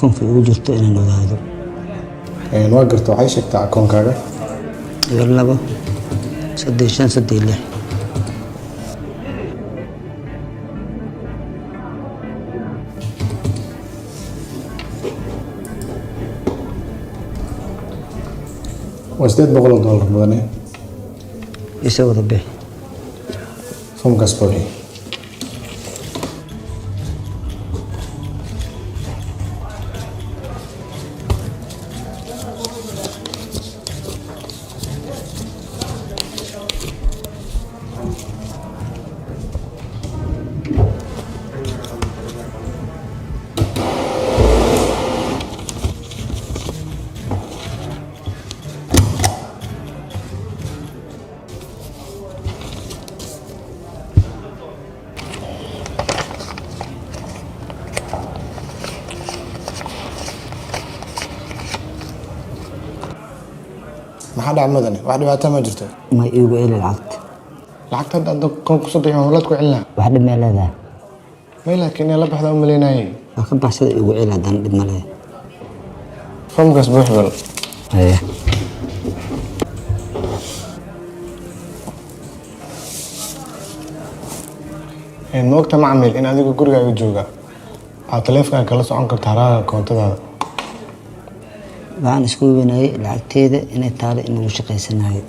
Akoonka igu jirto inaan ogaado. Waa garta, waxay sheegtaa akoonkaaga. 2 35 36. Waa $800, mudane. Isoo wada bixi. Foomkaas buuxi. Maxaa dhaca, mudane? Wax dhibaato ma jirto? Ma iigu celi lacagta. Lacagta hadda aad akoon kusoo bixi, waan ku celinaa. Wax dhib may leedahay? May, laakiin inay la baxda u malaynayay. Waa ka baxsada, iigu celi haddana, dhib ma leedahay. Foomkaas buuxi bal. Haye. Ma ogta, macmil, in adiga gurigaaga jooga aad taleefonkaaga kala socon karto haraaga koontadaada? Waxaan isku hubinayay lacagteeda inay taalo in lagu shaqaysanayo.